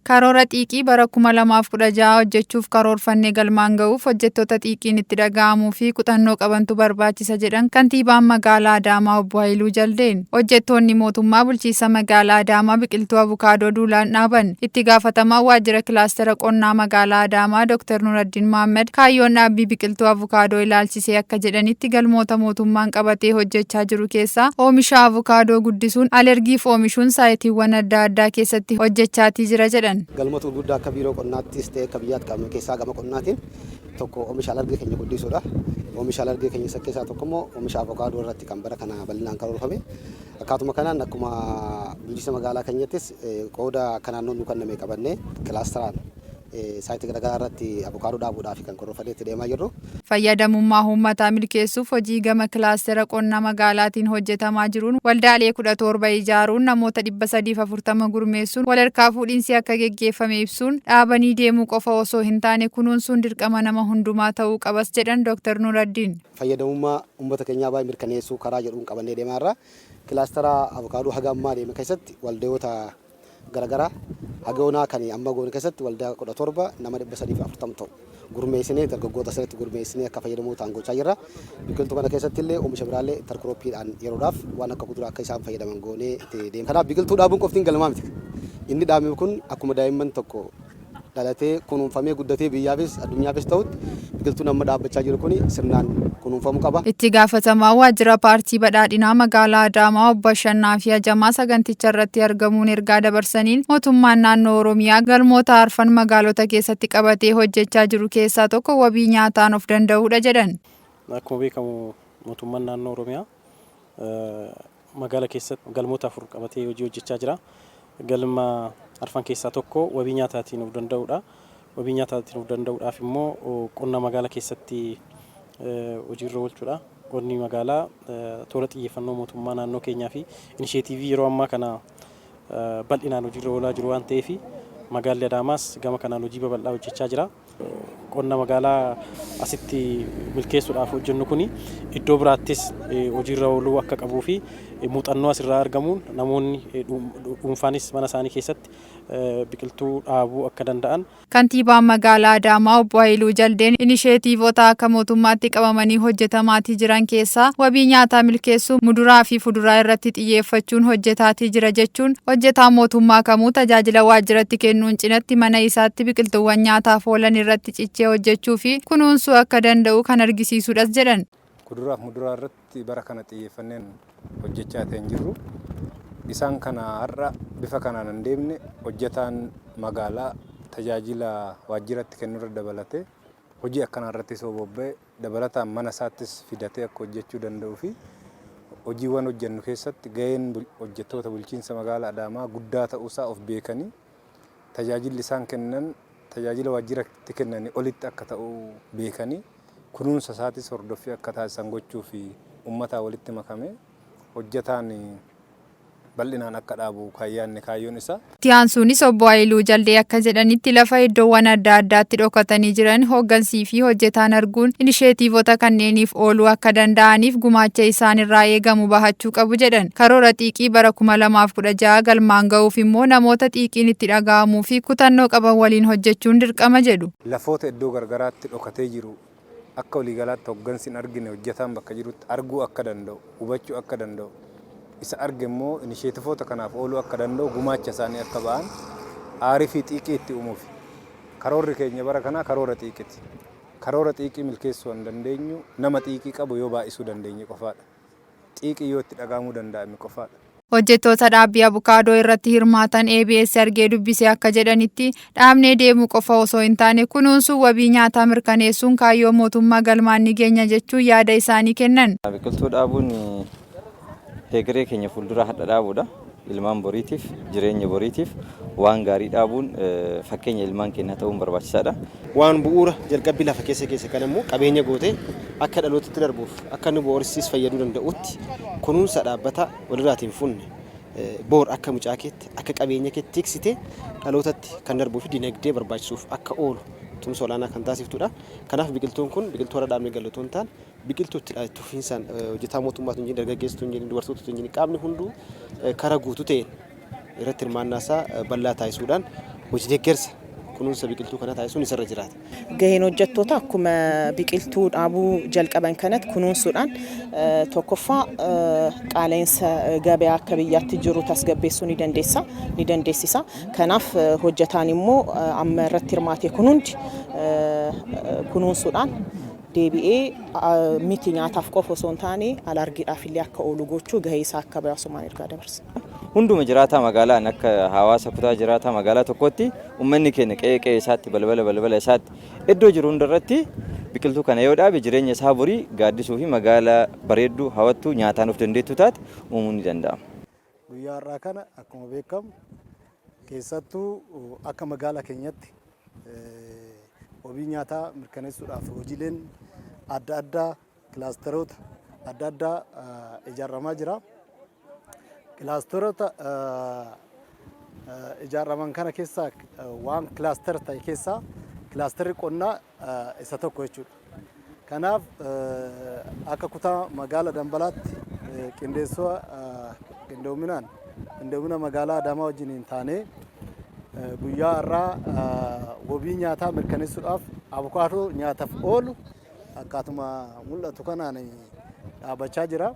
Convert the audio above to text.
Karoora xiiqii bara 2016 hojjechuuf karoorfannee galmaan ga'uuf hojjettoota xiiqiin itti dhaga'amuu fi kutannoo qabantu barbaachisa jedhan kantiibaan magaalaa Adaamaa obbo Haayiluu Jaldeen. Hojjettoonni mootummaa bulchiinsa magaalaa Adaamaa biqiltuu avukaadoo duulaan dhaaban. Itti gaafatamaa waajjira kilaastera qonnaa magaalaa Adaamaa Dr. Nuraddiin Mohaammed kaayyoon dhaabbii biqiltuu avukaadoo ilaalchisee akka jedhanitti, galmoota mootummaan qabatee hojjechaa jiru keessaa oomisha avukaadoo guddisuun alergiif oomishuun saayitiiwwan adda addaa keessatti hojjechaatii jira jedhan. Galmoota gurguddaa akka biiroo qonnaattis ta'e akka biyyaatti qabnu keessaa gama qonnaatiin tokko oomisha alargee keenya guddisuudha. Oomisha alargee keenya isa keessaa tokko immoo oomisha avokaadoo irratti kan bara kana bal'inaan karoorfame. Akkaatuma kanaan akkuma bulchiinsa magaalaa keenyattis qooda akka naannoon nu kenname qabannee kilaasteraan saayitii garaagaraa irratti avokaadoo dhaabuudhaaf kan karoorfannee itti deemaa jirru. Fayyadamummaa uummataa milkeessuuf hojii gama kilaastera qonna magaalaatiin hojjetamaa jiruun waldaalee 17 ijaaruun namoota 340 gurmeessuun walharkaa fuudhinsi akka geggeeffame ibsuun, dhaabanii deemuu qofa osoo hin taane kunuunsuun dirqama nama hundumaa ta'uu qabas jedhan Dr. Nuraddiin. Fayyadamummaa uummata keenyaa baay'ee mirkaneessuu karaa jedhuun qabannee deemaa jirra. Kilaastera avokaadoo haga ammaa deeme keessatti waldayoota garaagaraa haga yoonaa kan amma goone keessatti waldaa 17 nama 340 ta'u gurmeessinee, dargaggoota asirratti gurmeessinee akka fayyadamoo ta'an gochaa jirra. Biqiltuu kana keessatti illee oomisha biraallee intercropiidhaan yeroodhaaf waan akka kuduraa akka isaan fayyadaman goonee itti deema. Kanaaf biqiltuu dhaabuun qoftiin galmaa miti. Inni dhaabame kun akkuma daa'imman tokko dhalatee kunuunfamee guddatee biyyaafis addunyaafis ta'utti, biqiltuun amma dhaabbachaa jiru kun sirnaan kunuunfamuu qaba. Itti gaafatamaa waajjira paartii badhaadhinaa magaalaa Adaamaa obbo Ashannaa fi Hajamaa saganticha irratti argamuun ergaa dabarsaniin, mootummaan naannoo Oromiyaa galmoota arfan magaalota keessatti qabatee hojjechaa jiru keessaa tokko wabii nyaataan of danda'uudha jedhan. Akkuma beekamu mootummaan naannoo Oromiyaa magaala keessatti galmoota afur qabatee hojii hojjechaa jira. Galma arfan keessaa tokko wabii nyaataatiin of danda'uudha. Wabii nyaataatiin of danda'uudhaaf immoo qonna magaala keessatti hojiirra oolchuudha. Qonni magaalaa toora xiyyeeffannoo mootummaa naannoo keenyaa fi inisheetiivii yeroo ammaa kana bal'inaan hojiirra oolaa jiru waan ta'eef, magaalli Adaamaas gama kanaan hojii babal'aa hojjechaa jira. Qonna magaalaa asitti milkeessuudhaaf hojjennu kun iddoo biraattis hojiirra ooluu akka qabuu fi muuxannoo asirraa argamuun namoonni dhuunfaanis mana isaanii keessatti biqiltuu dhaabuu akka danda'an. Kantiibaan magaalaa Adaamaa obbo Hayiluu Jaldeen inisheetiivota akka mootummaatti qabamanii hojjetamaatii jiran keessaa wabii nyaataa milkeessuu muduraa fi fuduraa irratti xiyyeeffachuun hojjetaatii jira jechuun, hojjetaan mootummaa kamuu tajaajila waajjiratti kennuun cinatti mana isaatti biqiltuuwwan nyaataaf oolan irratti cichee hojjechuu fi kunuunsuu akka danda'u kan argisiisudhas jedhan. Kuduraaf muduraa irratti bara kana xiyyeeffanneen hojjechaa ta'e hin jirru. Isaan kana har'a bifa kanaan hin deemne, hojjetaan magaalaa tajaajila waajjiratti kennurra dabalatee hojii akkanaa irrattis yoo bobba'e, dabalataan mana isaattis fidatee akka hojjechuu danda'uu fi hojiiwwan hojjennu keessatti gaheen hojjettoota bulchiinsa magaalaa Adaamaa guddaa ta'uusaa of beekanii, tajaajilli isaan kennan tajaajila waajjiratti kennanii olitti akka ta'u beekanii, kunuunsa isaatis hordoffii akka taasisan gochuu fi uummataa walitti makame hojjetaan bal'inaan akka dhaabu kan yaadne kaayyoon isaa. Itti aansuunis obbo Hayiluu Jaldee akka jedhanitti, lafa iddoowwan adda addaatti dhokatanii jiran hooggansii fi hojjetaan arguun inisheetiivota kanneeniif ooluu akka danda'aniif gumaacha isaan irraa eegamu bahachuu qabu jedhan. Karoora xiiqii bara 2016 galmaan ga'uuf immoo namoota xiiqiin itti dhaga'amuu fi kutannoo qaban waliin hojjechuun dirqama jedhu. Lafoota iddoo gargaraatti dhokatee jiru akka waliigalaatti hoggansi hin argine hojjetaan bakka jirutti arguu akka danda'u, hubachuu akka danda'u, isa arge immoo inisheetivoota kanaaf ooluu akka danda'u gumaacha isaanii akka ba'an aarii fi xiiqii itti uumuufi. Karoorri keenya bara kanaa karoora xiiqiti. Karoora xiiqii milkeessuu kan dandeenyu nama xiiqii qabu yoo baay'isuu dandeenye qofaadha. Xiiqii yoo itti dhaga'amuu danda'ame qofaadha. Hojjettoota dhaabbii abukaadoo irratti hirmaatan ABS argee dubbisee akka jedhanitti, dhaabnee deemuu qofa osoo hin taane kunuunsuun wabii nyaataa mirkaneessuun kaayyoo mootummaa galmaan ni geenya jechuun yaada isaanii kennan. Biqiltuu dhaabuun hegeree keenya fuuldura hadha dhaabuudha. Ilmaan boriitiif, jireenya boriitiif waan gaarii dhaabuun fakkeenya ilmaan keenyaa ta'uun barbaachisaadha. Waan bu'uura jalqabbii lafa keessa keessa kan immoo qabeenya gootee akka dhalootatti darbuuf, akka inni boorisis fayyaduu danda'utti kunuunsa dhaabbata walirraatiin funne Boor akka mucaa keetti, akka qabeenya keetti tiksitee dhalootatti kan darbuu fi dinagdee barbaachisuuf akka oolu tumsa olaanaa kan taasiftudha. Kanaaf biqiltuun kun biqiltuu har'a dhaabnee gallu otoo hin taane, biqiltuu itti fufiinsaan hojjetaa mootummaatu hin jirin, dargaggeessitu hin jirin, dubartootatu hin jirin, qaamni hunduu karaa guutuu ta'een irratti hirmaannaa isaa bal'aa taasisuudhaan hojii deeggarsa kunuunsa biqiltuu kana taasisuun isarra jiraata. Gaheen hojjettoota akkuma biqiltuu dhaabuu jalqaban kanatti kunuunsuudhaan, tokkoffaa qaala'insa gabayaa akka biyyaatti jiru tasgabbeessuu ni dandeessa, ni dandeessisa. Kanaaf hojjetaan immoo amma irratti hirmaate kun hundi kunuunsuudhaan deebi'ee miti nyaataaf qofa osoo hin taane alargiidhaaf illee akka oolu gochuu gahee isaa akka baasumaan ergaa dabarsa. Hunduma jiraataa magaalaan akka hawaasa kutaa jiraataa magaalaa tokkotti uummanni keenya qe'ee qe'ee isaatti, balbala balbala isaatti, iddoo jiru hundarratti biqiltuu kana yoo dhaabe, jireenya isaa borii gaaddisuu fi magaalaa bareedduu, hawwattuu, nyaataan of dandeettuu taate uumuun ni danda'ama. Guyyaa har'aa kana akkuma beekamu keessattuu akka magaalaa keenyatti wabii nyaataa mirkaneessuudhaaf hojiileen adda addaa kilaasteroota adda addaa ijaaramaa jira. Kilaasteroota ijaaraman kana keessaa waan kilaastera ta'e keessaa kilaasterri qonnaa isa tokko jechuudha. Kanaaf akka kutaa magaala Dambalaatti qindeessoo qindoominaan qindoomina magaalaa Adaamaa wajjin hin taane guyyaa har'aa wabii nyaataa mirkaneessuudhaaf abukaatoo nyaataaf oolu akkaatuma mul'atu kanaan dhaabbachaa jira.